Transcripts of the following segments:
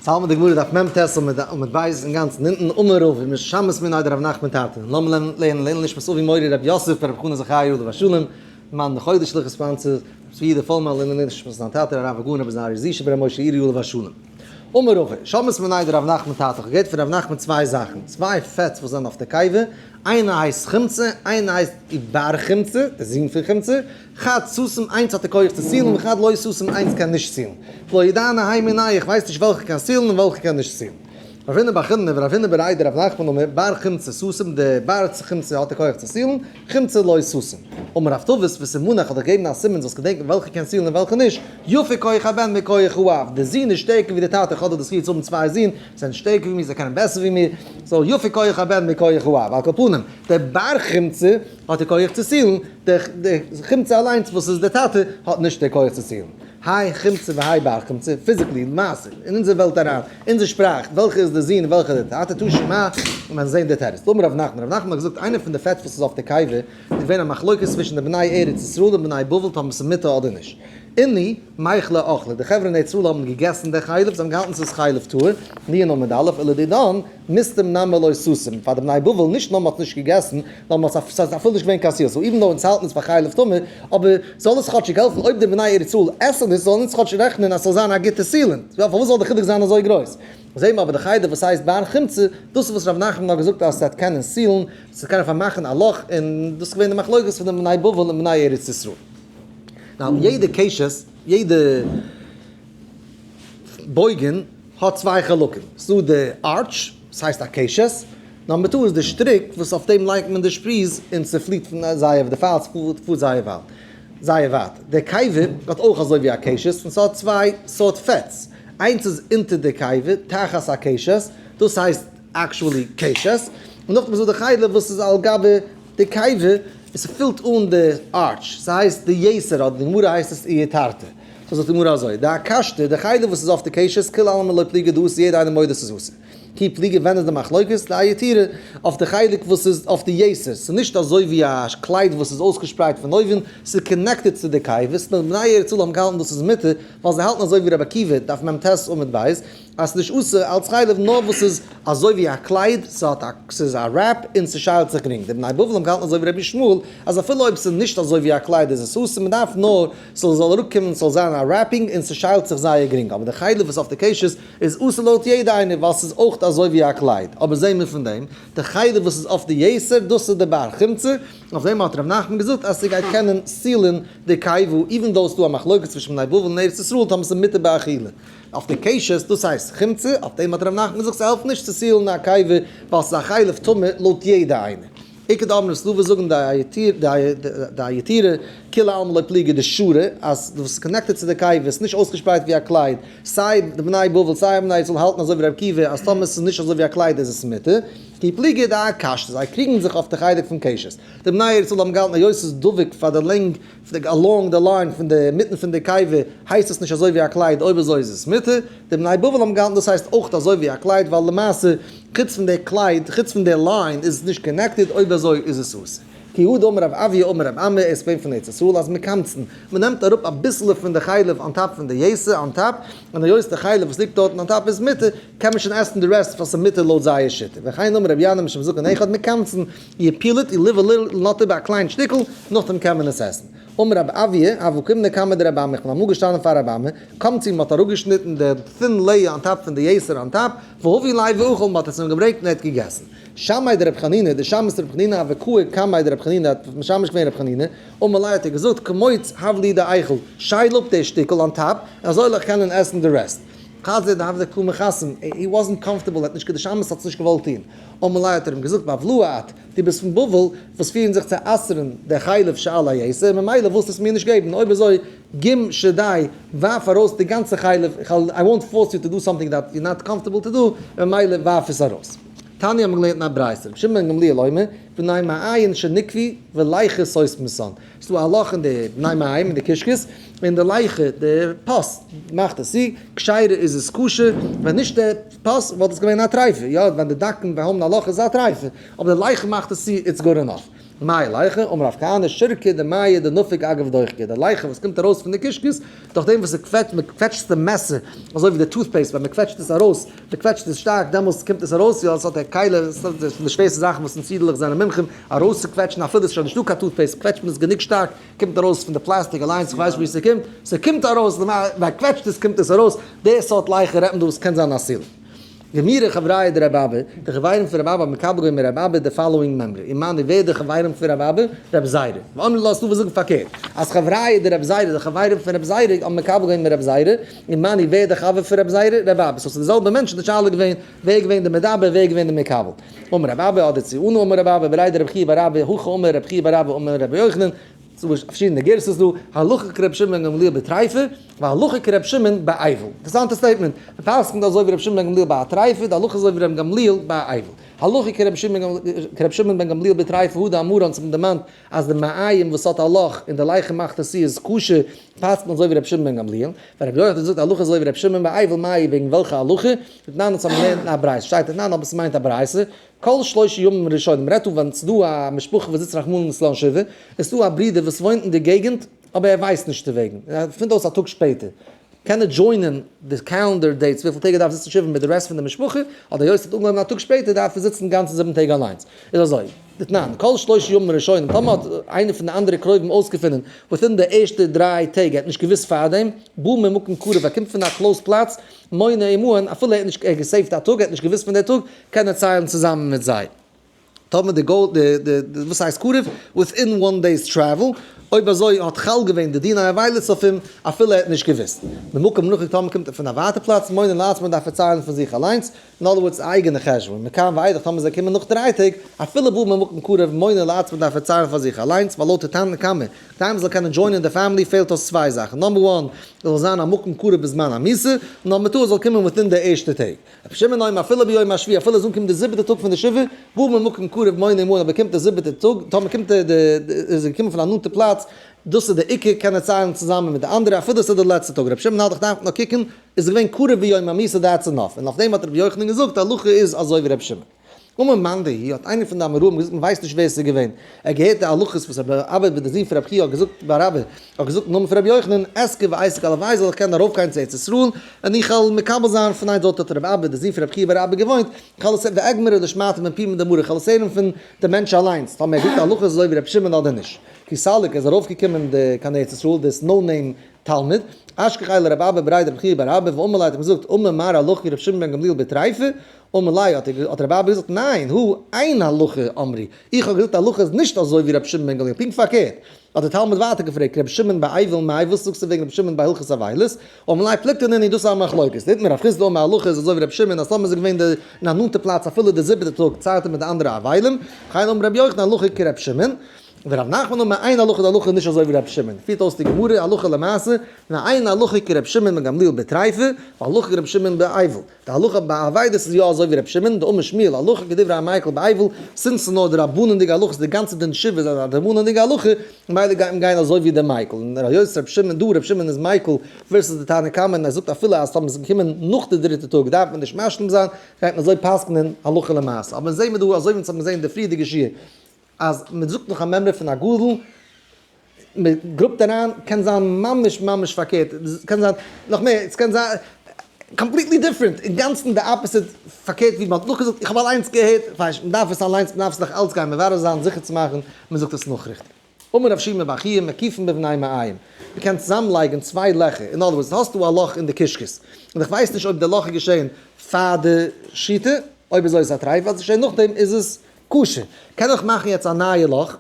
צאלמען די גמרא דף מ ט עמוד ב' אינגאנצן אונטן, אמר רב ומשמש מיניה דרב נחמן תרתי, לאמיר לערנען לעילוי נשמת אבי מורי רבי יוסף ברב חנא זכרי' עליו השלום, מאן דחודש לכה sponsor, צבי יהודה פולמאן לעילוי נשמת זיין טאטע הרב הגאון רבי זרעי זישע בר' משה אירי עליו השלום. אמר רב שמש מיניה דרב נחמן תרתי, כ'האב געהערט פון רב נחמן צוויי זאכן, צוויי פעטס וואס זענען אויף די קיבה, איינע הייסט חומצה, איינע הייסט איבר חומצה, די זון פון חומצה, חד סתים איינס האט די כח צו seal ן וחד לא סתים איינס קען נישט seal ן. ולא ידענא הי מינייהו איך ווייס נישט וועלכע קען seal ן און וועלכע קען נישט seal ן. רב הונא בר חיננא ורב הונא בריה דרב נחמן אמר בר חומצה סתים די בר חומצה האט די כח צו seal ן, חומצה לא סתים. אמר רב טבת וסימנא כ'האב דיך געגעבן א סימן זאלסט געדענקן וועלכע קען seal ן און וועלכע נישט, יפה כח הבן מכח האב, די זון איז שטערקער ווי די טאטע איך האב דאך די זכי' צו האבן צוויי זון, זיי זענען שטערקער ווי מיר זיי קענען בעסער ווי מיר, so יפה כח הבן מכח האב, על כל פנים, די בר חומצה האט די כח צו seal ן, די חומצה אליינס וואס איז די טאטע האט נישט די כח צו seal ן. האי חומצה והאי בר חומצה, physically, למעשה, אין אונזער וועלט אריין, אונזער שפראך, וועלכע איז די זון און וועלכע איז די טאטע, תא שמע, און מען זעהן די תירוץ. אמר רב נחמן, רב נחמן האט געזאגט איינע פון די פעטס וואס איז אויף די קיבה, איז געווען א מחלוקת צווישן די בני ארץ ישראל און בני בבל טאמער ס'איז מותר אדער נישט. אינהו מיכלא אכלי, די חברה אין ארץ ישראל האבן געגעסן די חלב, זיי האבן געהאלטן ס'איז חלב טהור, נ' עמוד א', ולדידן, מסתם נמי לא סתים, פאר די בני בבל, נישט נאר מ'האט נישט געגעסן, נאר מ'האט ס'איז אפילו נישט געווען קיין seal, so even though אונז האלטן עס פאר חלב טמא, אבער זאל עס כאטשיג העלפן, אויב די בני ארץ ישראל עסן עס, זאלן אונז כאטש רעכענען אז ס'זאל זיין א גוטע sealant, יא פארוואס זאל די חילוק זיין אזוי גרויס? זעהן מיר אבער די חדר וואס הייסט בר חומצה, דאס איז וואס ר' נחמן האט געזאגט אז ס'וועט קענען seal ן, ס'וועט קענען פארמאכן א לאך, און דאס איז געווען די מחלוקת פון די בני בבל און בני ארץ ישראל. now יעדע קשת, יעדע בויגן האט צוויי חלקים, ס'דא די arch, וואס הייסט א קשת, number two איז די שטריק וואס אויף דעם לייגט מען די שפריז און ס'פליט פון זייער, די פייל פארט זייער ווייט, זייער ווייט. די קיבה האט אויך אזוי ווי א קשת און ס'האט צוויי סארט פעטס, איינס איז אונטער די קיבה, תחת הקשת, דאס הייסט actually קשת, און נאכדעם איז דא די חלב וואס איז על גבי די קיבה, און ס'פילט אן די arch, ס'הייסט די יתר, אדער די גמרא הייסט עס יתרתא. so זאגט די גמרא אזוי, דאקשתא, די חלב וואס איז אויף די קשת, כולי עלמא לא פליגי דאסור, יעדער איינער מודה ס'איז אסור. כי פליגי ווען איז די מחלוקת? דאייתירא, אויף די חלק וואס איז אויף די יתר, ס'איז נישט אזוי ווי א קלייד וואס איז אויסגעשפרייט פון אויבן, ס'איז connected צו די קיבה, ס'נאר בני ארץ ישראל האבן געהאלטן דאס איז מותר, ווייל זיי האלטן אזוי ווי רבי עקיבא, דף מ ט עמוד ב', אז ס'איז נישט אסור אלץ חלב נאר וואס איז אזוי ווי א קלייד, ס'האט א, ס'איז א wrap און ס'שיילט זיך גרינג. די בני בבל האבן געהאלטן אזוי ווי רבי ישמעאל, אז אפילו אויב ס'איז נישט אזוי ווי א קלייד איז עס אסור, מ'דארף נאר ס'זאל זאל אראפקומען ס'זאל זיין א wrapping און ס'שיילט זיך זייער גרינג, אבער די חלב וואס אויף די קשת איז אסור לויט יעדע איינער ווייל ס'איז אויך אזוי ווי א קלייד, אבער זעהן מיר פון דעם, די חלב וואס איז אויף די יתר, דאס איז די בר חומצה, אויף דעם האט ר' נחמן געזאגט אז ס'גייט קענען seal ן די קיבה, even though ס'דא א מחלוקת צווישן בני בבל און ארץ ישראל טאמער ס'איז מותר באכילה. אויף די קשת, דאס הייסט חומצה, אויף דעם האט ר' נחמן געזאגט ס'העלפט נישט צו seal ן א קיבה ווייל ס'איז א חלב טמא לויט יעדע איינער. איכא דאמרי ס'דא וואס זאגן דאייתירא כולי עלמא לא פליגי דשרי אז דאס איז connected צו די קיבה איז נישט אויסגעשפרייט ווי א קלייד, סיי די בני בבל סיי בני ישראל האלטן אזוי ווי רבי עקיבא אז טאמער ס'איז נישט אזוי ווי א קלייד איז עס מותר, כי פליגי דאקשתא זיי קריגן זיך אויף די חלק פון קשת. די בני ארץ ישראל האבן געהאלטן היות ס'איז דבוק פאר די לענג along the line פון די מיטן פון די קיבה הייסט עס נישט אזוי ווי א קלייד אויב אזוי איז עס מותר, די בני בבל האבן געהאלטן דאס הייסט אויך אזוי ווי א קלייד ווייל למעשה חוץ פון די קלייד חוץ פון די line איז עס נישט connected אויב אזוי איז עס אסור. כי הא דאמר רב אויא אמר רב אמי איז געווען פון ארץ ישראל אז מקמצן מען נעמט אראפ אביסעלע פון די חלב on top פון די יתר on top און היות די חלב וואס ליגט דארטן on top איז מותר קען מען שוין עסן די rest ווייל ס'איז מותר לויט זייער שיטה וכן אמר רבי ינאי משום זקן אחד מקמצן you peel it, you leave a little, לאזט איבער א קליין שטיקל, נאכדעם קען מען עס עסן. אמר רב אויא, הוה קאימנא קמיה דרבי אמי, איך בין אמאל געשטאנען פאר רבי אמי, קמצו, מ'האט אראפגעשניטן די thin layer on top פון די יתר on top, והביאו ליה ואכל, מ'האט עס אים געברענגט און ער האט געגעסן. שמעיה דרב חנינא, די שמש רב חנינא הוה קאי קמיה דרב חנינא האט משמש געווען רב חנינא, אמר ליה האט ער געזאגט, קמוץ הב לי דאיכול, שייל אפ די שטיקל on top, אזוי וועל איך קענען עסן די rest. חזייה דהוה קא מחסם, he wasn't comfortable, ער האט נישט, די שמש האט עס נישט געוואלט טון. אמר ליה האט ער אים געזאגט בבלאה את, דו ביסט פון בבל וואס פירן זיך צו אסר'ן די חלב שעל היתר, ממילא ווילסטו עס מיר נישט געבן, אויב אזוי גים שדי, ווארף ארויס די גאנצע חלב, איך וועל, I won't force you to do something that you're not comfortable to do, ממילא ווארף עס ארויס. תניא האבן מיר געלערנט אין א ברייתא, רבי שמעון בן גמליאל אומר, בני מעיים שניקבו וליחה סותמתן, ס'דא א לאך אין די בני מעיים אין די קישקעס, און די ליחה, די פאס, מאכט עס צו, כשרה איז עס כשר, ווען נישט די פאס וואלט עס געווען א טרייפה, יא, ווען די דקן האבן א לאך איז עס א טרייפה, אבער די ליחה מאכט עס צו, it's good enough. מאי ליחה, אמר רב כהנא, שירקא דמיא דנפיק אגב דוחקא, די ליחה וואס קומט ארויס פון די קישקעס, דורך דעם וואס ס'קוועטשט, מ'קוועטשט די מעסער, אזוי ווי די toothpaste ווען מ'קוועטשט עס ארויס, מ'קוועטשט עס שטארק דעמאלס קומט עס ארויס, יא עס האט א כלי, עס איז פון די שווערסטע זאכן וואס אונז אידעלעך זענען מומחים ארויסצוקוועטשן אפילו עס איז שוין נישטא קיין toothpaste קוועטשט מען עס גענוג שטארק קומט ארויס פון די פלעסטיק אליינס, איך ווייס נישט ווי ס'קומט, ס'קומט ארויס, מען קוועטשט עס קומט עס ארויס, די סארט ליחה רעדט מען דא וואס קען זיין א סיל. גמירי חבריא דרבי אבא, די חברים פון רבי אבא האבן מקבל געווען מרבי אבא די following מימרא, ומנו ווער די חברים פון רבי אבא? רבי זירא. ואמרי לה ס'דא וואס זאגן פארקערט, אז חבריא דרבי זירא, די חברים פון רבי זירא האבן מקבל געווען מרבי זירא, ומנו ווער די חבר פון רבי זירא? רבי אבא. so ס'איז די זעלבע מענטשן, די שאלה איז געווען ווער איז געווען די מדבר ווער איז געווען די מקבל. אמר רבי אבא אדער צו אנא אמר רבי אבא בריה דרבי חייא בר אבא הכי אמר רבי חייא בר אבא אמר רבי יוחנן, ס'דא פארשידענע גירסות דא, הלכה כרבי שמעון בן גמליאל בטריפה, והלכה כרבי שמעון באבל. אינטערעסאנטע statement, מ'פסק'נט אזוי ווי רבי שמעון בן גמליאל ביי א טריפה, די הלכה איז אזוי ווי רבי גמליאל ביי א אבל. הלכה כרבי שמעון בן גמליאל בטריפה הוא דאמרן האט זיך דערמאנט אז די מעיים וואס האט א לאך און די ליחה מאכט עס צו איז כשר, פסק'נט אזוי ווי רבי שמעון בן גמליאל. ווען רבי יוחנן זאגט הלכה אזוי ווי רבי שמעון באבל מאי וועגן וועלכע הלכה? דתנן אונז האבן געלערנט אין א ברייתא, שטייט דתנן אבער ס'מיינט א ברייתא, כל שלושה ימים ראשונים, מ'רעדט דא ווען ס'דא א משפחה וואס זיצט רחמנא לצלן שבעה, און ס'דא א ברודער וואס וואוינט אין די געגענט אבער ער ווייסט נישט דערוועגן, און ער פינדט אויס א טאג שפעטער, קען ער join ען די calendar dates וויפיל טעג ער דארף זיצן שבעה מיט די רעסט פון די משפחה, אדער היות ס'האט אנגעהויבן א טאג שפעטער דארף ער זיצן גאנצע 7 טעג אליינס. איז אזוי, דתנן, כל שלושה ימים ראשונים, טאמער האט איינער פון די אנדערע קרובים אויסגעפונען within די ערשטע 3 טעג, ער האט נישט געוואוסט פארדעם, בא ממקום קרוב, ער קומט פון א close פלאץ, מונה עמהן, אפילו ער האט נישט, ער האט גע save ט א טאג, ער האט נישט געוואוסט פון די טאג, קען ער ציילן צוזאמען מיט זיי. טאמער די goal, די, די, וואס הייסט קרוב? within one day's travel, אויב אזוי האט חל געווען די דיני אבילות אויף אים, אפילו ער האט נישט געוואוסט. ממקום רחוק טאמער קומט ער פון א ווייטע פלאץ, מונה לעצמו דארף ער ציילן פון זיך אליינס, אין other words אייגענע חשבון, מכאן ואילך טאמער זיי קומען נאך 3 טעג, אפילו בא ממקום קרוב מונה לעצמו דארף ער ציילן פאר זיך אליינס, ווייל לויט די תנא קמא, כדי מ'זאל קענען join ען די family פעלט אויס צוויי זאכן, number one, עס זאל זיין א מקום קרוב בזמן המיתה, number two, עס זאל קומען within די ערשטע טעג. רבי שמעון אומר אפילו ביום השביעי, אפילו עס אנקומט די זיבעטע טאג פון די שבעה, בא ממקום קרוב מונה עמהן, אבער קומט די זיבעטע טאג, טאמער קומט די, די, איז ער געקומען פון א נאנטע פלאץ, דאס איז די עיקר, קען ער ציילן צוזאמען מיט די אנדערע, אפילו עס איז די לעצטע טאג. רבי שמעון האלט איך דארף נאר קוקן, איז געווען קרוב ביום המיתה that's enough, און אויף דעם האט רבי יוחנן געזאגט, הלכה איז אזוי ווי רבי שמעון. אמר מאן דהוא, האט איינער פון די אמוראים געזאגט, מען ווייסט נישט ווער עס איז געווען, ער האט געהערט די הלכות וואס רבי אבא די זון פון רבי חייא האט געזאגט ביי רבי, האט געזאגט אין נאמען פון רבי יוחנן, אזכה ואשג הלוואי זאל איך קענען ארויפגיין צו ארץ ישראל, און איך וועל מקבל זיין פון איין דארט האט רבי אבא די זון פון רבי חייא ביי רבי געוואוינט, איך וועל עס ואגמרה לשמעתא מפומיה דמרא, איך וועל עס הערן פון די מענטש אליינס, טאמער ער זאגט הלכות אזוי ווי רבי שמעון אדער נישט. כי סליק איז ארויפגעקומען קיין ארץ ישראל, דאס no name תלמיד, אשכחיה לרבי אבא בריה דרבי חייא בר אבא, ואמר ליה האט אים געזאגט, אמר מר הלכה כרבי שמעון בן גמליאל בטריפה, אמר ליה האט רבי אבא געזאגט, ניין, הא אין הלכה אמרי, איך האב געזאגט הלכה איז נישט אזוי ווי רבי שמעון בן גמליאל, פונקט פארקערט, האט דער תלמיד ווייטער געפרעגט, רבי שמעון באבל מאי, וואס זאגסטו וועגן רבי שמעון ביי הלכות אבילות? אמר ליה פלוגתא נינהו דאס איז א מחלוקת, דאיתמר רב חסדא אמר הלכה איז אזוי ווי רבי שמעון אז טאמער איז ער געווען אין א נאנטע פלאץ אפילו די זיבעטע טאג ציילט ער מיט די אנדערע אבלים, וכן אמר רבי יוחנן הלכה כרבי שמעון, ורב נחמן אמר אין הלכה די הלכה איז נישט אזוי ווי רבי שמעון, פירט אויס די גמרא הלכה למעשה, אין הלכה כרבי שמעון בן גמליאל בטריפה, והלכה כרבי שמעון באבל, די הלכה ביי אבילות איז יא אזוי ווי רבי שמעון, דאמר שמואל הלכה כדברי המיקל באבל, since ס'איז נאר דרבנן'דיגע הלכות די גאנצע דין שבעה איז א דרבנן'דיגע הלכה, ממילא גייט מען גיין אזוי ווי די מיקל, און היות רבי שמעון דא רבי שמעון איז מיקל versus די תנא קמא און ער זאגט אפילו אז טאמער ס'איז געקומען נאך די דריטע טאג דארף מען נישט משלים זיין, גייט מען אזוי פסק'נען הלכה למעשה, אבער זעהן מיר דא אזוי ווי אונז האבן געזעהן אין די פריערדיגע שיעור, אז מען זאגט נאך א מימרא פון א גדול, מען גראבט אריין, קען זיין ממש ממש פארקערט, קען זיין נאך מער, עס קען זיין completely different, אינגאנצן די opposite, פארקערט ווי מען האט נאכגעזאגט, איך האב אליינס געהערט, איך ווייס נישט, מען דארף עס אליינס, מען דארף עס נאך אלץ גיין מברר זיין, זיכער צו מאכן מען זאגט עס נאך ריכטיג. אמר רב שימי בר חייא מקיפין בבני מעיים, מען קען צוזאמלייגן צוויי לעכער, אין other words, האסטו א לאך אין די קישקעס, און איך ווייס נישט אויב די לאך איז געשען פאר די שחיטה, אויב אזוי איז עס א טרייף, אז עס איז געשען נאכדעם איז עס כשר. קען איך מאכן יעצט א נייע לאך,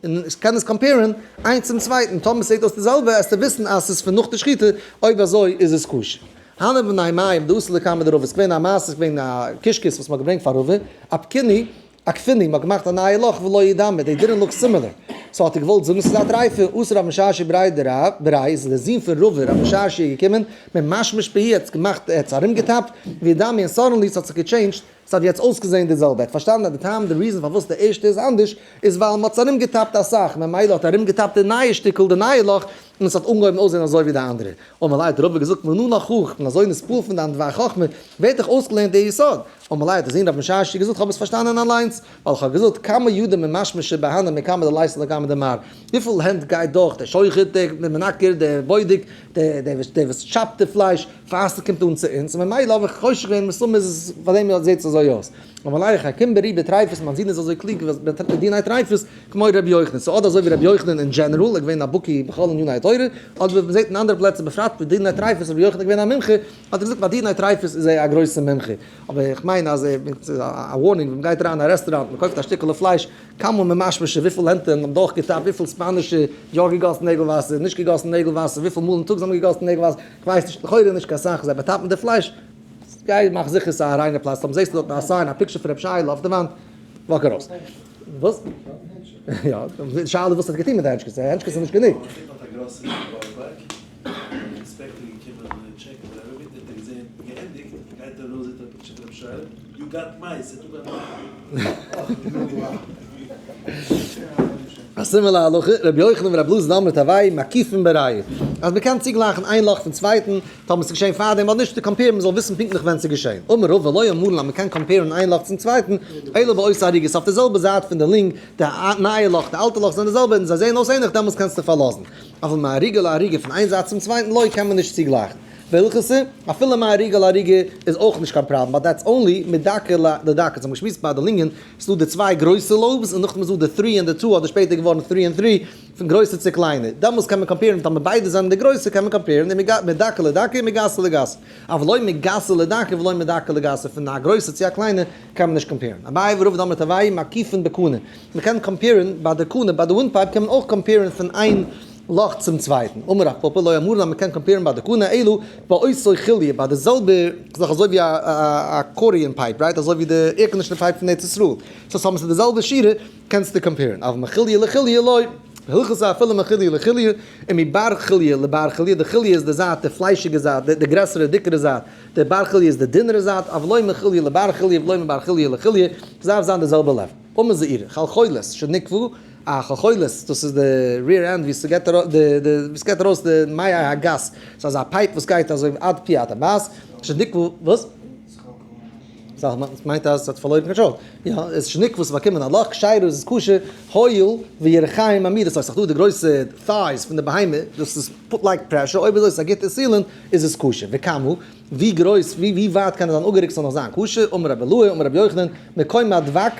און איך קען עס compare ן איינס צום צווייטן, טאמער ס'זעט אויס די זעלבע, וועסטו וויסן אז ס'איז פון נאך די שחיטה, אויב אזוי איז עס כשר. הנהו בני מעיים דאתו לקמיה דרבא, ס'איז געווען א מעשה, ס'איז געווען א קישקעס וואס מ'האט געברענגט פאר רבא, אפקינהו, אכפינהו, מ'האט געמאכט א נייע לאך ולא אידמי, they didn't look similar. so האט ער געוואלט זאגן ס'איז א טרייפה, אתא רב משרשיא בריה דרב, בריה איז דער זון פון רבא, רב משרשיא געקומען, ממשמש בהו, ער האט עס געמאכט, ער האט עס ארומגעטאפט, ואידמי און suddenly ס'האט זיך גע change ט, ס'האט יעצט אויסגעזען די זעלבע, ער האט פארשטאנען אז די טעם, די reason פארוואס די ערשטע איז אנדערש, איז ווייל מ'האט עס ארומגעטאפט אסאך, ממילא האט ער ארומגעטאפט די נייע שטיקל, די נייע לאך, און עס האט אנגעהויבן אויסזען אזוי ווי די אנדערע. אמר ליה האט רבא געזאגט מנא לך איך בין אזוי נתפעל פון דיין דבר חכמה, ווער האט דיך אויסגעלערנט די יסוד? אמר ליה האט דער זון רב משרשיא געזאגט כ'האב עס פארשטאנען אליינס, ווייל כ'האב געזאגט כמה ידים ממשמשי בהני מקמי דליתא לקמי דמר, וויפיל הענט גייט דורך דער שוחט, דער מנקר, דער בודק, דער וואס טשאפט די פלייש, פאר ס'קומט אן צו אונז, ממילא האב איך חושש געווען מסתמא איז עס פאר דעם זעט עס אזוי אויס. אמר ליה חכים ברי בטריפות, מיין זון איז אזוי קלוג בדיני טריפות, כמו רבי יוחנן, ס'איז אדער אזוי ווי רבי יוחנן אין general, ער איז געווען א בקי בכל עניני התורה, אדער ווי מ'זעט אין אנדערע פלעצער בפרט בדיני טריפות איז רבי יוחנן געווען א מומחה, האט ער געזאגט ביי דיני טריפות איז ער א גרויסע מומחה. אבער איך מיין אז ס'איז א warning ווען מ'גייט אריין אין א רעסטוראנט מ'קויפט א שטיקעלע פלייש, כמה ממשמשי, וויפיל הענט האבן דורך געטאפט, וויפיל ספאנישע יא געגאסן נעגל וואסער, נישט געגאסן נעגל וואסער, וויפיל מאל אין טאג זיי האבן געגאסן נעגל וואסער, כ'ווייס נישט, לכאורה נישט קיין סאך, זיי באטאפן די פלייש, גיי מאך זיכער ס'איז א ריינע פלאץ, טאמער זעסטו דארטן א sign, א picture פון רבי שייעלע אויף די וואנט, walk ארויס. וואס? יא, די שאלה איז וואס האט געטון מיט די הענטשקעס, די הענטשקעס איז נישט גענוג. א similar הלכה, רבי יוחנן ורבי אלעזר דאמרי תרוייהו מקיפין בראיה, אז מ'קען צוגלייכן איין לאך פון צווייטן, טאמער ס'איז געשען פארדעם אדער נישט צו compare ן מ'זאל וויסן פונקטליך ווען ס'איז געשען. אמר רבא לא אמרן אז מ'קען compare ן איין לאך צום צווייטן, אלא באותה עריגה, ס'איז אויף די זעלבע זייט פון די lung, די נייע לאך די אלטע לאך זענען די זעלבע און זיי זעען אויס ענליך דעמאלטס קענסטו פארלאזן. אבל מעריגה לעריגה פון איין זייט צום צווייטן לא קען מען נישט צוגלייכן. והלכתא, אפילו מעריגה לעריגה איז אויך נישט קיין פראבלעם but that's only מדקה לדקה. אונז האבן געשמועסט ביי די לונגען ס'איז דא די צוויי גרויסע lobes און נאכדעם איז דא די three און די two אדער שפעטער געווארן three און three. פון גרויסע צו קליינע, דעמאלס קען מען compare ן, טאמער ביידע זענען די גרויסע קען מען compare ן, מדקה לדקה און מגסה לגסה, אבל לא מגסה לדקה ולא מדקה לגסה, פון א גרויסע צו א קליינע קען מען נישט compare ן. אביי ורבא דאמרי תרוייהו מקיפין בקנה, מען קען compare ן ביי די קנה, ביי די windpipe קען מען אויך compare ן פון איין לאך צום צווייטן, אמר רב פפא לא אמרן אז מען קען compare ן ביי די קנה אלא באותו חוליא, ביי די זעלבע זאך אזוי ווי א accordion pipe, right? אזוי ווי די air-conditioner pipe פון ארץ ישראל, so ס'האבן זיי די זעלבע שורה, קענסטו compare ן, אבל מחוליא לחוליא לא, הלכתא אפילו מחוליא לחוליא, און מבר חוליא לבר חוליא, די חוליא איז די זייט, די פליישיגע זייט, די גרעסערע דיקערע זייט, די בר חוליא איז די דינערע זייט, אבל לא מחוליא לבר חוליא ולא מבר חוליא לחוליא, עס דארף זיין די זעלבע level. אמר זעירא, חלחולת שניקבו, א חלחולת, דאס איז די rear end ווי ס'געט ארויס די די ווי ס'געט ארויס די מעי הגס, ס'איז אזא pipe וואס גייט אזוי עד פי הטבעת, שניקבו, וואס? מיינט אז ס'האט פארלוירן קאנטראל. יא, איז שניקבו ס'איז באקומען א לאך, כשרה איז עס כשר, הואיל וירכיים עמידות, ס'איז דא די גרויסע thighs פון די בהמה, דאס איז put like pressure, אויב אזוי איז עס א גוטע sealant, איז עס כשר. וכמה, ווי גרויס, ווי ווייט קען עס זיין אפגערוקט ס'זאל נאך זיין כשר, אמר רבי אלעאי, אמר רבי יוחנן, מקום הדבק,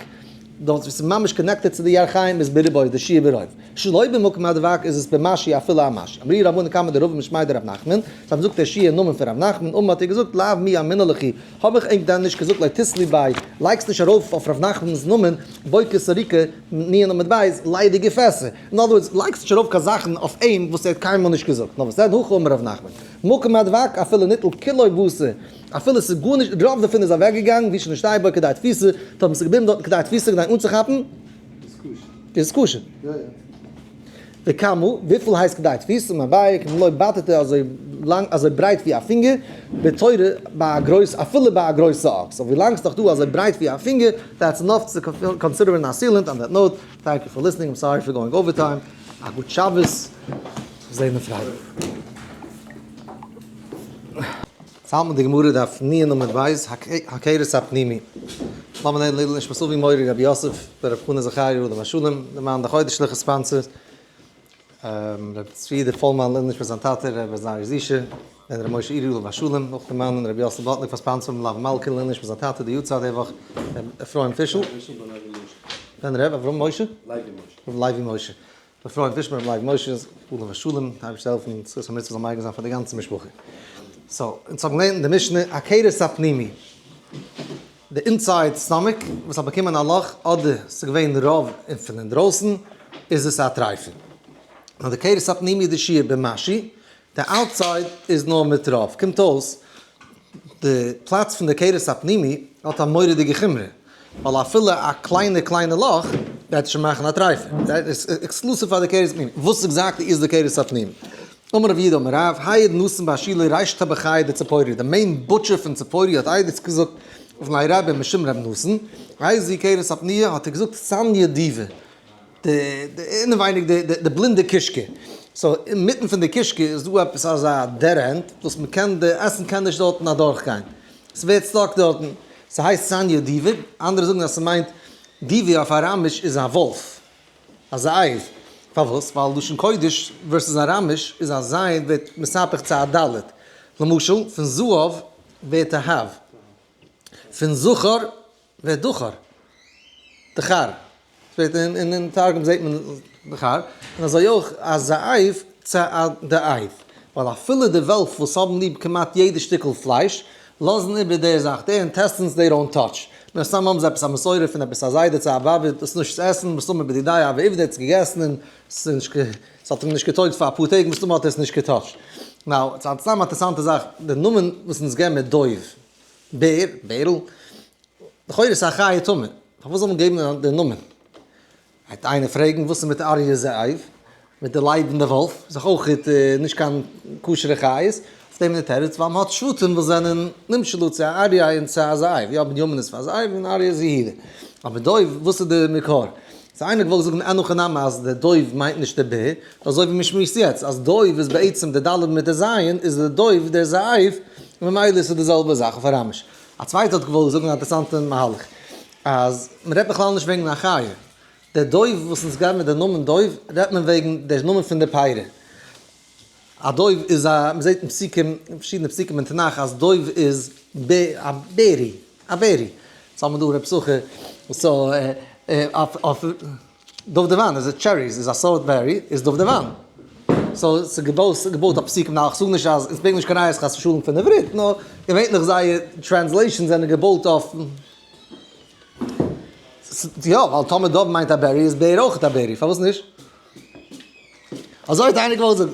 דארט ווי ס'איז ממש connected צו די ירכיים איז ברובו איז די שיעור ברוב. שלא במקום הדבק איז עס במשהו אפילו א משהו. אמרי רבנן קמיה דרבא משמיה דרב נחמן, זיי האבן געזאגט דער שיעור אין נאמען פון רב נחמן, אמר האט ער געזאגט לאו מי אמינא לכו, האב איך ענק דען נישט געזאגט לא תיתלי ביה, לייגסט נישט ארויף אויף רב נחמנ'ס נאמען בוקע סריקה נ עמוד בית ליידיגע פעסער, אין other words לייגסט נישט ארויף קיין זאכן אויף אים וואס ער האט קיינמאל נישט געזאגט, נאר וואס דען הכי אמר רב נחמן, מקום הדבק אפילו ניטל כולו בשר, אפילו ס'איז גארנישט רוב דערפון איז אוועקגעגאנגען, והוא שנשתייר בו כדי תפיסה, טאמער ס'איז געבליבן דארטן כדי תפיסה כדי אנצוכאפן, איז כשר. וכמה, וויפיל הייסט כדי תפיסה, אמר אביי, כמלא בטטה אזוי לאנג אזוי ברייט ווי א פינגער, בתורא ביי א גרויס אפילו ביי א גרויסע אקס, אבער ווי לאנג ס'נאך דא אזוי ברייט ווי א פינגער, that's enough צו consider ן א sealant, on that note, thank you for listening, I'm sorry for going overtime, א גוט שבת, זעהן מיר פרייטאג. יעצט האלט מען די גמרא דף נ עמוד ב', הכרס הפנימי. לאמיר לערנען לעילוי נשמת אבי מורי רבי יוסף בר רב חנא זכריה עליו השלום, די מאן די חודש'ליכע sponsors, רבי צבי יודא פולמאן לעילוי נשמת זיין טאטע רבי זרח זישע, און רבי משה אירי עליו השלום, נאך די מאן רבי יוסל בלאטניק פאר sponsor ן מלוה מלכה לעילוי נשמת זיין טאטע די יארצייט די וואך, רבי אפרים פישל. בן ר' אברהם משה? לוי משה. לוי משה. ר' אפרים פישמער ר' לייב משה עליו השלום, די אייבערשטער העלפן זכות המצוה זאל מגין זיין פאר די גאנצע משפחה. so, אונז האבן געלערנט אין די משנה הכרס הפנימי, די inside stomach וואס האט באקומען א לאך אדער ס'איז געווען רוב און פון אינדרויסן איז עס א טרייפה. נאר די כרס הפנימי איז די שיעור במשהו, די outside איז נאר מיט רוב. קומט אויס די פלאץ פון די כרס הפנימי האט א מורא'דיגע חומרא, ווייל אפילו א קליינע קליינע לאך גייט שוין מאכן א טרייפה, exclusive פאר די כרס הפנימי. וואס exactly איז די כרס הפנימי? אמר רב יהודה אמר רב, העיד נתן בר שילא ריש טבחיא דציפורי, די main butcher פון ציפורי האט עדות געזאגט אויף רבי משום רב נתן, איזהו כרס הפנימי האט ער געזאגט סניא דיבא, די אינעווייניג די בלינדע קישקע. So אינמיטן פון די קישקע איז דא עפעס אזא dead end וואס מ'קען, די עסן קען נישט דארטן אדורכגיין, ס'ווערט stuck דארטן, ס'הייסט סניא דיבי, אנדערע זאגן אז ס'מיינט דיבי אויף אראמיש איז א וואלף, א זאב, פארוואס? ווייל לשון קודש versus אראמיש איז א ז' ווערט מספח צו א ד', למשל פון זהב ווערט אהב, פון זכר ווערט דכר, דכר, ס'ווערט אין אין תרגום זעט מען דכר, און אזוי אויך א זאב צו א דאיב, ווייל אפילו די וועלף וואס האבן ליב כמעט יעדע שטיקל פלייש, לאזן איבער די זאך, די intestines they don't touch, מן הסתם האבן זיי עפעס א מסורה פון עפעס א זיידע צו א באבע דאס נישט צו עסן, מסתמא בדידיה הוה עובדא האט עס געגעסן און ס'האט אים נישט געטויגט פאר אפאר טעג, מסתמא האט ער עס נישט געטאטשט. Now, ס'איז סתם א אינטערעסאנטע זאך, די נאמען וואס אונז געבן מיט דוב, בער, בערל, לכאורה איז עס א חיה טמא, פארוואס זאל מען געבן די נאמען? וועט איינער פרעגן וואס איז מיט אריה זאב, מיט די לייב און די וואלף, איז דאך אויך נישט קיין כשר'ע חיות, אויף דעם איז די תירוץ ווייל מען האט שבטים וואס זענען נמשלו צו א אריה און צו א זאב, יא בנימין איז פאר זאב און אריה איז יהודה, אבער דוב וואס איז די מקור? סאו איינער געוואלט זאגן אין הכי נמי אז די דוב מיינט נישט די בער, אזוי ווי מען שמועסט יעצט אז דוב איז בעצם די ד' מיט די ז' איז די דוב דער זאב, ממילא איז עס די זעלבע זאך אויף אראמיש. א צווייטער האט געוואלט זאגן א אינטערעסאנטע מהלך, אז מען רעדט בכלל נישט וועגן א חיה, דער דוב וואס אונז געבן מיט די נאמען דוב, רעדט מען וועגן דער נאמען פון די פרי. א דוב איז א, מען זעט אין פסוקים, אין פארשידענע פסוקים אין תנך אז דוב איז א berry, א berry. סאו האבן מיר דא רב סוחר, so אויף דובדבן איז cherries, איז א סארט berry, איז דובדבן. So ס'איז געבויט אויף פסוקים, now איך זאג נישט אז, אונז ברענגן נישט קיין ראיות חס ושלום פון עברית, נאר געווענליך זייער translations זענען געבויט אויף, יא, ווייל טאמער דוב מיינט א berry איז בער אויך א berry, פארוואס נישט? אזוי האט איינער געוואלט זאגן.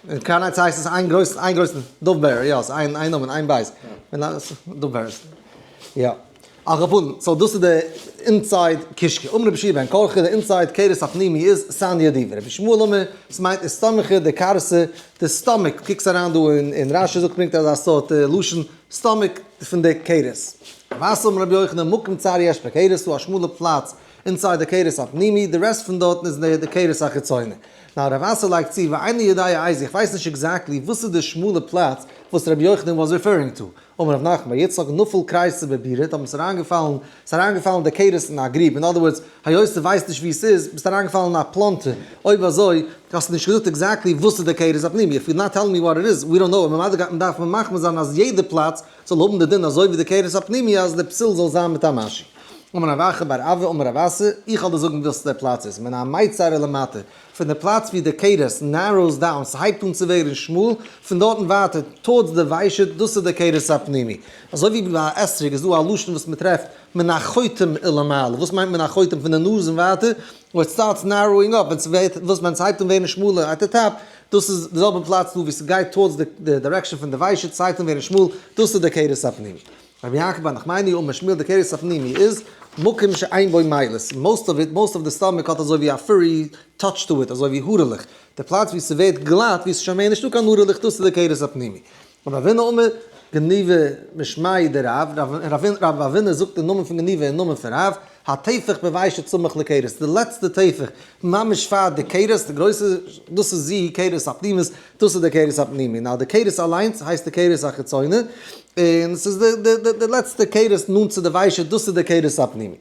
אין קראון הייטס הייסט עס איין גרויסן, איין גרויסן דוב בער, יא, ס'איז איין, איין נאמען, איין בית. דוב בער. יא. על כל פנים, so דאס איז די inside קישקע. אמר רבי יהושע בן קרחה, די inside כרס הפנימי איז סניא דיבי. רבי ישמעאל אמר, עס מיינט איסטמכא דכרסא, די stomach, קוקסט אריין דא אין רשי זאגט ברענגט אזא סארט לשון, stomach פון די כרס. רב אסי אמר רבי יוחנן, מקום צר יש בכרס, ס'דא א שמאלע פלאץ inside די כרס הפנימי, די rest פון דארטן איז די כרס החיצוני. Now רב אסי לייגט צו, ואיני יודע איזה, איך ווייס נישט exactly וואס איז די שמאלע פלאץ וואס רבי יוחנן was referring to. אמר רב נחמן בר יצחק נפל כריסא בבירא, האבן עס אריינגעפאלן, ס'איז אריינגעפאלן די כרס אין א גריב, in other words, היות דו ווייסט נישט וואו ס'איז, ביסטו אריינגעפאלן אין א פלאנטער, אויב אזוי, האסטו נישט געזאגט exactly וואס איז די כרס הפנימי, if you not telling me what it is, we don't know, ממילא גייט מען דארף מען מחמיר זיין אז יעדע פלאץ זאל האבן די דין אזוי ווי די כרס הפנימי אז די פסול זאל זיין מיט א משהו. אמר רב אחא בר אבא אמר רב אסי, איך וועל דיר זאגן וואס דער פלאץ איז, מן המיצר ולמטה, פון די פלאץ ווי די כרס narrows down, ס'הייבט אן צו ווערן שמאל, פון דארטן ווייטער towards די ושט, דאס איז די כרס הפנימי. אזוי ווי ביי א אתרוג איז דא א לשון וואס מ'טרעפט מן החוטם ולמעלה, וואס מיינט מן החוטם? פון די נאז און ווייטער, where it starts narrowing up, ווען ס'ווערט, וואס ווען ס'הייבט אן ווערן שמאלער at the top, דאס איז די זעלבע פלאץ דא ווי ס'גייט towards די direction פון די ושט, ס'הייבט אן ווערן שמאל, דאס איז די כרס הפנימי. רבי יעקב בר נחמני אמר שמואל די כרס הפנימי איז מקום שאין בו מילוס, most of it, most of די stomach האט אזוי ווי א furry touch to it, אזוי ווי הארעלעך, די פלאץ ווי ס'ווערט גלאט ווי ס'איז שוין מער נישטא קיין הארעלעך דאס איז די כרס הפנימי. רב אבינא אמר גניבא משמיה דרב, רב אבינא זאגט אין נאמען פון גניבא אין נאמען פון רב, הטפח בוושט סמוך לכרס, די לעצטע טפח ממש פאר די כרס, די גרויסע, דאס איז זי כרס הפנימית, דאס איז די כרס הפנימי, now די כרס אליינס הייסט די כרס החיצוני, און ס'איז די לעצטע כרס נאנט צו די ושט, דאס איז די כרס הפנימי.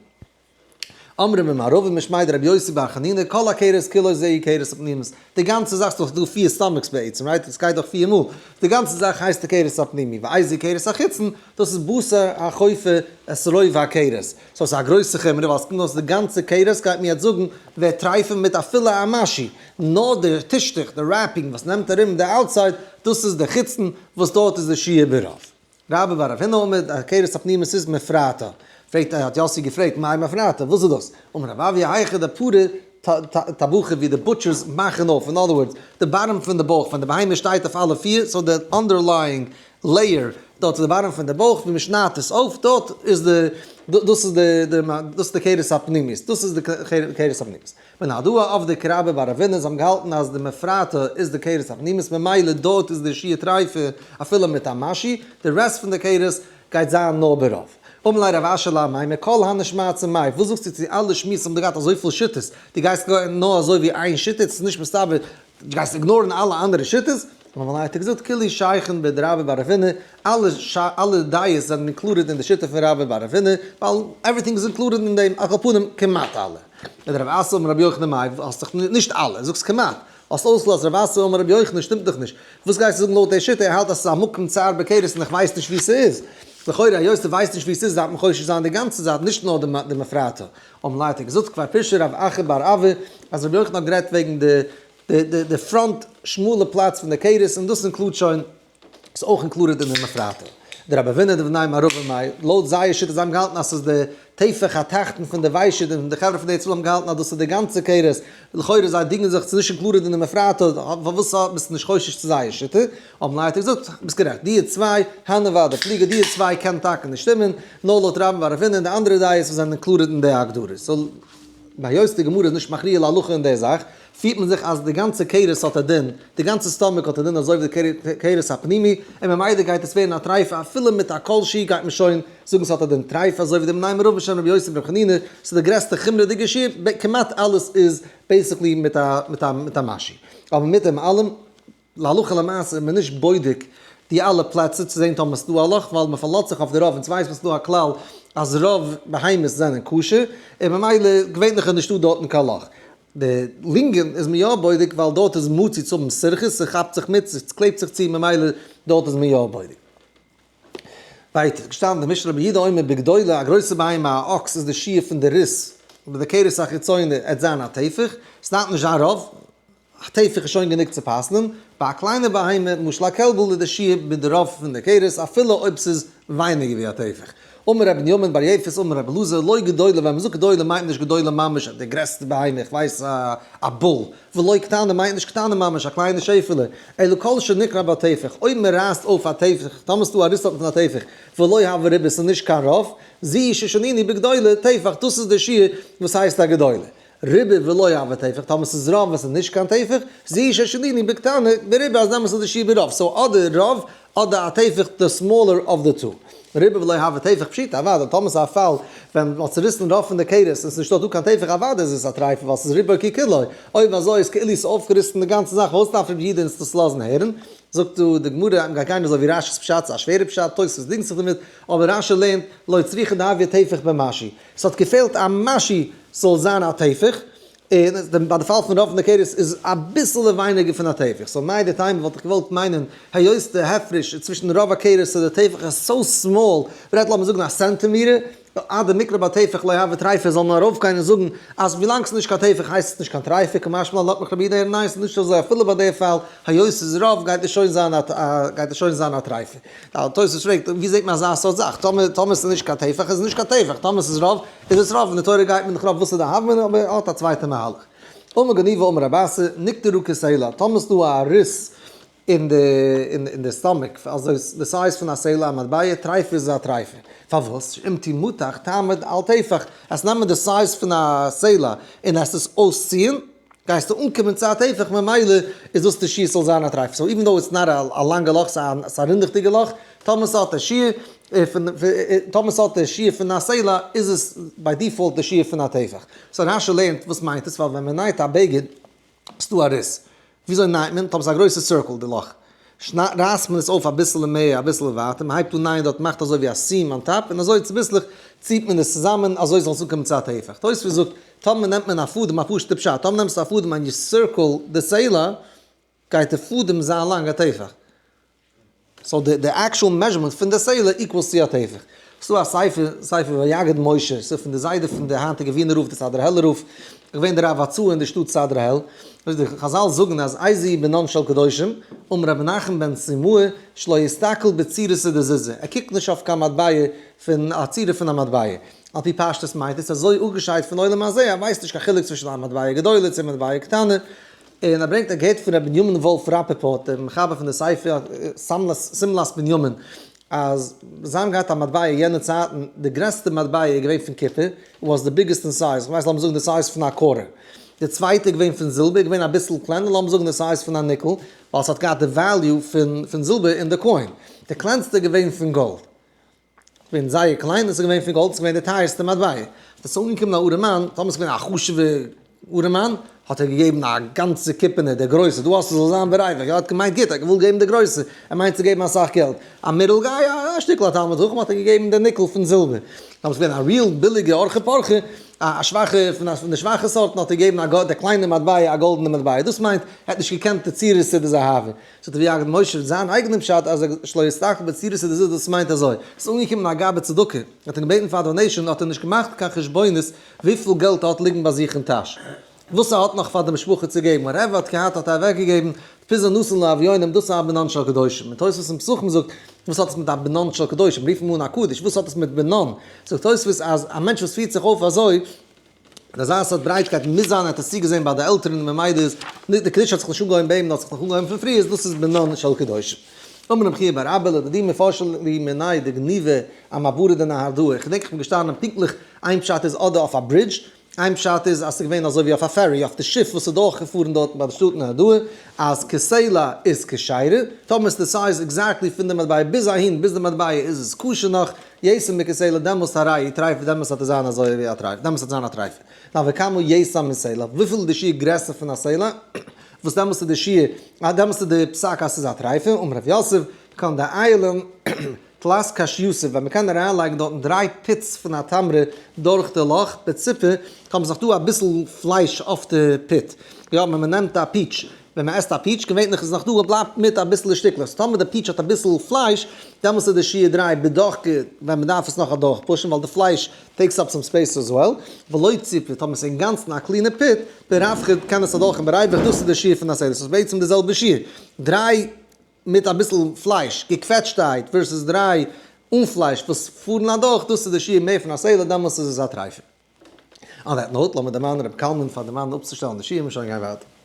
אמרי ממערבא משמיה דרבי יוסי בר חנינא, כל הכרס כולו זהו כרס הפנימית, די גאנצע זאך, ס'איז דאך דא פיר stomachs בעצם, right? עס גייט דאך פיר מאל, די גאנצע זאך הייסט די כרס הפנימי, ואיזהו כרס החיצון, דאס איז בשר החופה את רוב הכרס, so ס'איז א גרויסע חומרא ווייל ס'קומט אויס די גאנצע כרס גייט מיר יעצט זאגן ווערט טרייפן מיט אפילו א משהו, נאר די טישטוך, די wrapping וואס נעמט ארום די outside, דאס איז די חיצון וואס דארט איז די שיעור ברוב. רבה בר רב הונא אמר, הכרס הפנימית איז מפרעתא. פרעגט האט יוסי געפרעגט מאי מפרעתא, וואס איז דאס? אמר רב אויא היכא דפרע טבחי ווי די butchers מאכן אויף, in other words, די bottom פון די בויך ווען די בהמה שטייט אויף אלע פיר, so די underlying layer דארט איז די bottom פון די בויך ווי מ'שניידט עס אויף, דארט איז די, דאס איז די, דאס איז די כרס הפנימית, דאס איז די כרס הפנימית. בנהרדעא עבדי כרבה בר רב הונא, זיי האבן געהאלטן אז די מפרעתא איז די כרס הפנימית ממילא דארט איז די שיעור טריפה אפילו מיט א משהו, די rest פון די כרס גייט זיין נאר ברוב. אמר ליה רב אשי לאביי, מכל הני שמעתתא מאי, וואס זאגסטו צו אלע שמועות האבן דא געהאט אזויפיל שיטות, דו גייסט נאר אזוי ווי איין שיטה, עס איז נישט מסתבר, דו גייסט ignore ן אלע אנדערע שיטות? אמר ליה האט ער געזאגט כולהו שייכן בדרבה בר רב הונא, אלע אלע דעות זענען included אין די שיטה פון רבה בר רב הונא, ווייל everything איז included אין דעם, על כל פנים כמעט אלע. ורב אסי אמר רבי יוחנן מאי, האסט דאך נישט אלע, זאגסט כמעט, האסט אויסגעלאזט רב אסי אמר רבי יוחנן שטימט דאך נישט, וואס גייסטו זאגן לויט די שיטה, ער האלט אז ס'איז א מקום צער בכרס און איך ווייס נישט וואו ס'איז. לכאורה היות דו ווייסט נישט וואו ס'איז דארף מען חושש זיין די גאנצע זייט נישט נאר די מפרטה. אמר ליה האט ער געזאגט כבר פירשא רב אחא בר אבא אז רבי יוחנן האט גערעדט וועגן די די די front שמאלע פלאץ פון די כרס און דאס include שוין איז אויך included אין די מפרטה. די רבי אבינא דבני מערבא מאי, לויט זייער שיטה זיי האבן געהאלטן אז ס'איז די טפח התחתון פון די ושט און די חברה פון די אצל האבן געהאלטן אז דאס איז די גאנצע כרס, לכאורה זיי דינגען זיך ס'איז נישט included אין די מפרטה, פארוואס ביסטו נישט חושש צו זייער שיטה? האבן לייט געזאגט, ביסט גערעכט, די צוויי, הני ודאי פליגי, די צוויי קען טאקע נישט שטימען, נאר לויט רבה בר רב הונא און די אנדערע דעות וואס זענען included אין די הגדרה. so, היות די גמרא איז נישט מכריע להלכה אין די זאך, פירט מען זיך אז די גאנצע כרס האט א דין, די גאנצע stomach האט א דין אזוי ווי די כרס הפנימי, און ממילא גייט עס ווערן א טרייפה אפילו מיט א כל שהוא גייט מען שוין זאגן ס'האט א דין טרייפה אזוי ווי די בני מערבא בשם רבי יוסי ברבי חנינא, ס'איז די גרעסטע חומרה'דיגע שיעור, כמעט אלעס איז basically מיט א מיט א מיט א משהו. אבער מיט דעם אלעם, להלכה למעשה איז מען נישט בודק די אלע פלעצער צו זען טאמער ס'דא א לאך ווייל מ'פארלאזט זיך אויף די רוב אונז ווייסט מען ס'דא א כלל אז רוב בהמות זענען כשר און ממילא געווענליך איז נישטא דארטן קיין לאך. די לונגען איז מען יא בודק ווייל דארט איז מצוי צו האבן סירכות, ס'כאפט זיך מיט, ס'קלעבט זיך צו ממילא דארט איז מען יא בודק. ווייטער איז געשטאנען די משנה רבי יהודה אומר בגדולה, א גרויסע בהמה א אקס איז די שיעור פון די ריס ביי די כרס החיצונה עט זיין א טפח, ס'דארף נישט זיין רוב, א טפח איז שוין גענוג צו פסל'ן, ביי א קליינע בהמה למשל א קעלבל איז די שיעור מיט די רוב פון די כרס אפילו אויב ס'איז ווייניגער ווי א טפח. אמר רבי בנימין בר יפת אמר רבי אלעזר לא גדולה ווען מ'זאגט גדולה מיינט נישט גדולה ממש די גרעסטע בהמה איך ווייס א bull, ולא קטנה מיינט נישט קטנה ממש א קליינע שעפעלע, אלא כל שנקרע בה טפח אויב מ'רייסט אויף א טפח טאמער ס'דא א ריס דארטן פון א טפח ולא הוה ריבה ס'איז נישט קיין רוב, זו ששנינו בגדולה טפח דאס איז די שיעור וואס הייסט א גדולה. ריבה ולא הוה טפח, טאמער ס'איז רוב ווען ס'איז נישט קיין טפח, זו ששנינו בקטנה בריבה אז דעמאלטס איז די שיעור ברוב, so אדער רוב אדער א טפח די smaller of the two. ריבה ולא הוה טפח פשיטא אוודאי, טאמער ס'איז א פאל ווען מ'האט צוריסן רוב פון די כרס און ס'איז נישטא דא קיין טפח אוודאי איז עס א טרייפה ווייל ס'איז רובו ככולו, אויב אזוי איז כאילו ס'איז אויפגעריסן די גאנצע זאך וואס דארף רבי יהודה אונז דאס לאזן הערן? זאגט דא די גמרא, מ'גייט גיין אזוי ווי רש"י'ס פשט, ס'איז א שווערע פשט, תוספות דינגט זיך דערמיט, אבער רש"י לערנט לא צריכא דהויא טפח במשהו, ס'האט געפעלט א משהו ס'זאל זיין א טפח, און ביי די פאל פון רוב פון די כרס איז אביסעלע ווייניגער פון א טפח, so מהו דתימא וואלט איך געוואלט מיינען היות די הפרש צווישן רוב הכרס און די טפח איז so small, מ'רעדט לאמיר זאגן א סענטימיטער, אדמיקרע בטפח לא הוה טריפה זאל מען ארויפגיין און זאגן אז ווילאנג ס'איז נישט קיין טפח הייסט עס נישט קיין טריפה, קא משמע לן לאזט מיך רבי יהודה הערן ניין ס'איז נישט אזוי אפילו ביי די פאל היות ס'איז רוב גייט עס שוין זיין א גייט עס שוין זיין א טריפה. די תוס' פרעגט ווי זעט מען אזא סארט זאך? טאמער טאמער ס'איז נישט קיין טפח איז עס נישט קיין טפח, טאמער ס'איז רוב איז עס רוב, אין די תורה גייט מען נאך רוב וואס איז די הוה אמינא אבער ער האט א צווייטע מהלך. אמר גניבא אמר רב אסי, נקטרו כסלע, טאמער ס'דא א ריס אין די אין די stomach, אזוי די size פון א סלע א מטבע, טריפה איז א טריפה. פארוואס? שאם תמתח תעמוד על טפח, אז נעמען די size פון א סלע און עס עס אויסציען, גייסטו אנקומען צו א טפח ממילא איז דאס די שיעור ס'זאל זיין א טרייף, so even though it's not א לאנגע לאך ס'איז א רינדעכדיגע לאך, טאמער ס'האט א שיעור פון טאמער ס'האט די שיעור פון א סלע איז עס by default די שיעור פון א טפח. so רש"י לערנט וואס מיינט עס ווייל ווען מ'נייט א בגד איז דא א ריס, וויאזוי נייט מען? טאמער ס'איז א גרויסע circle די לאך רייסט מען עס אויף אביסעלע מער אביסעלע ווייטער, מ'הייבט אן נייען דארט מאכט אזוי ווי א seam on top און אזוי צוביסלעך ציט מען עס צוזאמען אזוי זאל עס אנקומען צו א טפח. תוספות זאגט טאמער נעמט מען א פאדעם, א פשוטע פשט, טאמער נעמסטו א פאדעם and you circle די סלע, גייט די פאדעם זיין לאנג א טפח. so די actual measurement פון די סלע equals צו א טפח. ס'דא א ספר, ספר ויגד משה, ס'איז פון די זיידע פון די היינטיגע ווינער רב, די סאדרהעלער רב, געווען די רב הצעיר אין די שטאט סאדרהעל. די חזל זאגן אז איזהו בנן של קדושים, אמר רבי מנחם בן סימאי, שלא יסתכל בצורתא דזוזא, ער קוקט נישט אויף קיין מטבע פון א צורה פון א מטבע. על פי פשטות מיינט עס אזוי אפגעשיידט פון עולם הזה, ער ווייסט נישט קיין חילוק צווישן א מטבע גדולה צו א מטבע קטנה, און ער ברענגט א געהערט פון ר' בנימין וואלף ראפעפארט דער מחבר פון די ספר שמלת בנימין, אז זיי האבן געהאט א מטבע יענע צייטן, די גרעסטע מטבע איז געווען פון קופער, was the biggest in size, כ'ווייס לאמיר זאגן די size פון א quarter, די צווייטע איז געווען פון זילבער, איז געווען אביסל קלענער, לאמיר זאגן די size פון א ניקל, ווייל ס'האט געהאט די value פון זילבער אין די coin, די קלענסטע איז געווען פון גאלד. געווען זייער קליין און ס'איז געווען פון גאלד, ס'איז געווען די טייערסטע מטבע. עס איז אנגעקומען א ארעמאן, טאמער ס'איז געווען א חשוב'ע ארעמאן, האט ער געגעבן א גאנצע קופערנע, די גרויסע, דא האסטו זאל זיין בריווח, ער האט געמיינט גוט, ער האט געוואלט געבן די גרויסע, ער מיינט צו געבן אסאך געלט. א middle guy, א שטיקל א תלמיד חכם, האט ער געגעבן די ניקל פון זילבער. טאמער ס'איז געווען א real ביליגע ארחי פרחי, א שוואכע, פון די שוואכע סארטן, האט ער געגעבן א די קליינע מטבע, א גאלדענע מטבע. דאס מיינט, ער האט נישט געקענט די צורת דזהבא. זאגט רבי יעקב משה מיט זיין אייגענעם פשט אז שלא יסתכל בצורת דזהבא דאס מיינט אזוי, עס איז אנגעקומען א גבאי צדקה, האט אים געבעטן פאר א donation האט ער נישט געמאכט קיין חשבונות וויפיל געלט ער האט ליגן ביי זיך אין טאש, וואס ער האט נאך פאר די משפחה צו געבן, whatever האט געהאט האט ער אוועק געגעבן, פיזור נתן לאביונים דאס איז א בנן של קדושים, און תוספות אין פסחים זאגט, וואס האט עס מיט א בנן של קדושים, רופן אן א קדוש, וואס האט עס מיט בנן, זאגט תוספות אז א מענטש וואס פירט זיך אויף אזוי, און אזא סארט ברייטקייט מוז זיין ער האט עס צוגעזען ביי די עלטערן און ממילא איז נישט די קדושה האט זיך נישט אנגעהויבן ביי אים נאר האט זיך נאך אנגעהויבן פון פריער איז דאס איז בנן של קדושים. אמר רבי חייא בר אבא לדידי מפרשא לי מיניה דגניבא אמעברא דנהרדעא איך געדענק איך בין געשטאנען פונקטליך איין פשט איז אדער אויף א ברידזש איין פשט איז אז ס'איז געווען אזוי ווי אויף א ferry אויף די שיף וואס איז דורך געפארן דארטן ביי די שטאט נהרדעא אז כסלע איז כשרה טאמער איז די size exactly פון די מטבע ביז אהין ביז די מטבע איז עס כשר נאך יתר מכסלע דעמאלסט הרי טריפה דעמאלסט וועט עס זיין אזוי ווי א טרייף דעמאלסט וועט זיין א טרייף. נאר וכמה יתר מסלע וויפיל איז די שיעור גרעסער פון א סלע וואס דעמאלסט איז די שיעור דעמאלסט איז די פסק אז ס'איז א טרייפה אמר רב יוסף כגון דעייל תלת קשייתא ווען מ'קען אריינלייגן דארטן דריי פיץ פון א תמרה דורך די לאך בציפע טאמער איז נאך דא אביסל פלייש אויף די פיט יא ווען מ'נעמט א peach ווען מען עסט א peach, געווענליך איז נאך דא בלייבט מיט אביסל שטיקלעך, so טאמער די peach האט אביסל פלייש, דעמאלס איז די שיעור דריי בדוחקא ווען מען דארף עס נאך אדורך push ן ווייל די פלייש takes up some space as well, ולא ציפי, טאמער עס איז אינגאנצן א clean ע פיט, ברווחא קען עס אדורך און בריווח, דאס איז די שיעור פון א סלע, ס'איז בעצם די זעלבע שיעור, דריי מיט אביסל פלייש געקוועטשטהייט versus דריי אן פלייש וואס פארן אדורך, דאס איז די שיעור מער פון א סלע, דעמאלס איז עס א טרייפה. On that note, לאמיר דערמאנען רבי קלמן פאר דערמאנען אפצושטעלן די שיעור און שוין גיין ווייטער.